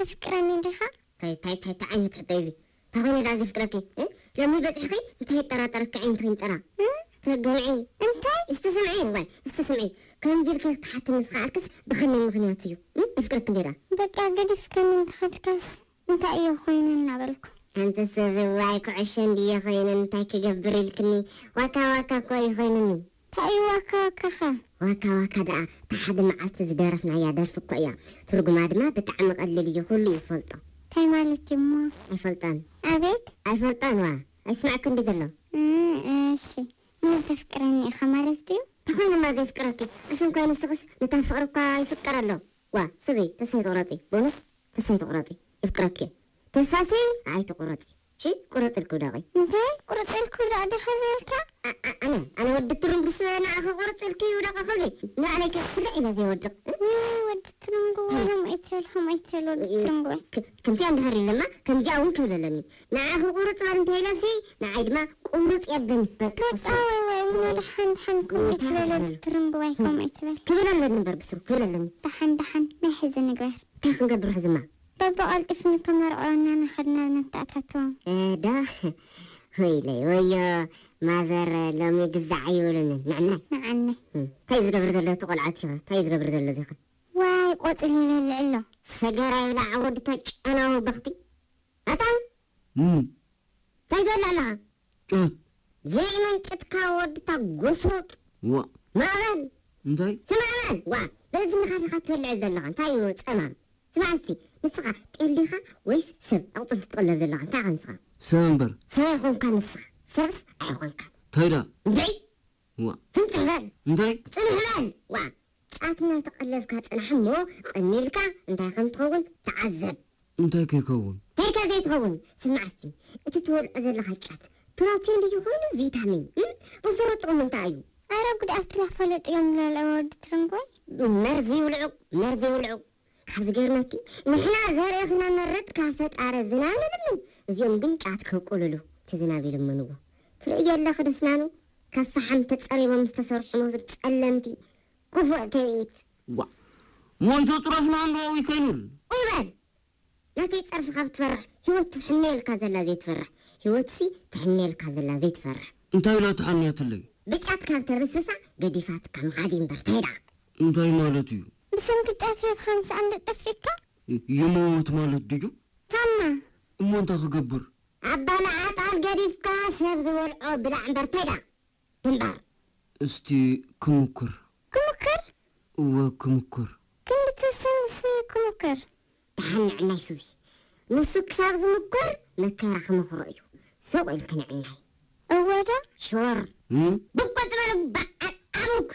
ተፍቅረኒ ዲኻ? እንታይ እንታይ እንታይ እንታይ ዓይነት ሕቶ እዩ እዚ? እንታይ ኮይኑ ደኣ ዘፍቅረኪ? እ? ሎሚ በፂሕኺ እንታይ የጠራጠረኪ ዓይነት ከይንጠራ? እ? ተግምዒ። እንታይ? እስቲ ስምዒ፣ ዋይ፣ እስቲ ስምዒ። ከምዚ ኢልኪ ክትሓትኒ ዝኸኣልክስ ብኸመይ ምኽንያት እዩ? እ? የፍቅረኪ እንድየ ደኣ። በቃ ገዲፍከኒ እንተኸድካስ እንታይ እየ ኮይኑ እናበልኩ። ኣንቲ ሰብ፣ ዋይ ኩዕሾ እንድየ ኮይነን እንታይ ክገብር ኢልክኒ? ዋካ ዋካ እኮ እዩ ኮይኑኒ። እንታይ እዩ ዋካ ዋካኸ? ዋካ ዋካ ደኣ እታ ሓደ መዓልቲ ዝደረፍናያ ደርፊ እኮ እያ። ትርጉማ ድማ ብጣዕሚ ቀሊል እዩ፣ ኩሉ እዩ ዝፈልጦ። እንታይ ማለት እዩ እሞ? ኣይፈልጦን። ኣቤት? ኣይፈልጦን ዋ። ኣይስማዕኩ እንዲ ዘሎ። እ፣ እሺ። ምን ተፍቅረኒ ኢኻ ማለት ድዩ? ተኾይኑማ ዘይፍቅረኪ። ኣሸንኳይ ንስኽስ ነታ ፍቕሪ እኳ ይፍቀር ኣሎ። ዋ፣ ሱዚ፣ ተስፋ ኣይትቑረጺ። በእውነት ተስፋ ኣይትቑረጺ። ይፍቅረኪ። ተስፋሲ ኣይትቑረጺ። ሺ፣ ቁረጽ ኢልኪ ውደቒ። እንታይ? ቁርጽ ኢልኪ ውደቕ ዲኻ ዘልካ? ኣ-፣ ኣ-፣ ኣነ፣ ኣነ ወዲ ትሩምቡስ ንዓኺ ቁርጽ ኢልኪ ውደቒ ክብሊ? ንባዕለይ ከ ስርዕ ኢለ ዘይወድቕ። እ? ውይ፣ ወዲ ትሩምቡ፣ ታይ? ከምኡ ኣይትበል፣ ከምኡ ኣይትበል፣ ወዲ ክ-፣ ትሩምቡ። ክ-፣ ከምዚኣ እንድሕር ኢለማ፣ ከምዚኣ እውን ክብል ኣለኒ። ንዓኺ ቁርጽ በል እንተ ኢለሲ፣ ንዓይ ድማ ቁርጽ የብለኒ። በቃ፣ በቃ፣ ወስነ። ወይ፣ ወይ፣ እሞ ደሓን፣ ደሓን፣ ከምኡ እንታይ ኣይትበል፣ ወዲ ትበል? ትሩምቡ፣ ወይ፣ ከምኡ ኣይትበል። ክብል ኣለኒ እምበር፣ ብስሩ ክብል ኣለኒ። ደሓን፣ ደሓን፣ ናይ ሕዚ ንግበር። እንታይ ክንገብር ሕዝማ? በብቐልጢፍኒ ከመርዕወና እናኸድና ነተኣታትዎም። እዳ፣ ወይለይ፣ ወዮ፣ ማዘር ሎሚ ግዛዕ ኣይብሉንን። ንዕናይ። ንዓናይ። እም፣ እንታይ እዩ ዝገብር ዘሎ እቲ ቆልዓ እዚኸ? እንታይ እዩ ዝገብር ዘሎ እዚኸ? ዋይ፣ ቆጽሊ ይበልዕ ኣሎ። ሰገራ ይብላዕ ወድታ ጨናዊ በኽቲ። ኣታ፣ እም፣ እንታይ ትበልዕ ኣለኻ? ጫት። ዘይመንጨትካ ወድታ ጎስሮጥ። ዋ። ማዕበል። እንታይ? ስማዕ በል። ዋ፣ በዚ ንኻ ዲኻ ትበልዕ ዘለኻ? እንታይ እዩ ጸማም? ስማዕ እስቲ፣ ንስኻ ጤል ዲኻ ወይስ ሰብ ኣቑጽልቲ ትቕለብ ዘለኻ? እንታይ ኢኻ ንስኻ? ሰብ እምበር። ሰብ ኣይኾንካን ንስኻ። ሰብስ ኣይኾንካን። እንታይ ደኣ? እንድዒ! ዋ። ትምጽሕ በል። እንታይ? ጽንሕ በል። ዋ። ጫት እናተቐለብካ ጽናሕ እሞ፣ ቐኒልካ እንታይ ከም ትኸውን ተዓዘብ። እንታይ ከይከውን? እንታይ ከ ዘይትኸውን? ስማዕ እስቲ፣ እቲ ትበልዖ ዘለኻ ጫት ፕሮቲን ድዩ ኮይኑ ቪታሚን? እም? ብስሩ ጥቕሙ እንታይ እዩ? ኣረ ጉድኣት ትላ ፈለጥ እዮም ላለ ወዲ ትርንጎይ። መርዚ ይብልዑ፣ መርዚ ይብልዑ። ካብ ዝገርመኪ፣ ንሕና ዘርኢ ክነመርት ካብ ፈጣሪ ዝናብ ንልምን፣ እዚኦም ግን ጫት ከብቁሉሉ፣ እቲ ዝናብ ይልምንዎ። ትርእዮ ኣለኺ ዶ ስናኑ? ካብ ፈሓም ተጸሪቦም ዝተሰርሑ መስሉ ጸለምቲ፣ ክፉእ ትርኢት። ዋ፣ ሞይቶ ጽረፍና እንዶ ይከይኑል። ቁይ በል! ናተይ ጸርፊ ካብ ትፈርሕ፣ ህይወት ትሕነየልካ ዘላ ዘይትፈርሕ። ህይወትሲ ትሕነየልካ ዘላ ዘይትፈርሕ። እንታይ ኢላ ትሓንየትለይ? ብጫት ካብ ተበስብሳ ገዲፋትካ ምኻድ እዩ እምበር፣ እንታይ ደኣ? እንታይ ማለት እዩ? ብሰንኪ ጫት ህይወትኻ ምስኣን ዶ ጠፊእካ? ይ-፣ ይመውት ማለት ድዩ? ታማ። እሞ እንታይ ክገብር? ኣባልዓ ጣል ገዲፍካ ሰብ ዝበልዖ ብላዕ እምበር፣ እንታይ ደኣ? ግንባር። እስቲ ክምኩር። ክምኩር? እወ፣ ክምኩር። ክንዲ ትውስንሲ ክምኩር? ደሓን ንዕናይ ሱዚ። ንሱ ክሳብ ዝምኩር መከራ ክመኽሮ እዩ። ሱቕ ኢልኪ ንዕናይ። እወ ዶ? ሽወር። እም? ብቆ ዝበለ በዓል ኣቡክ።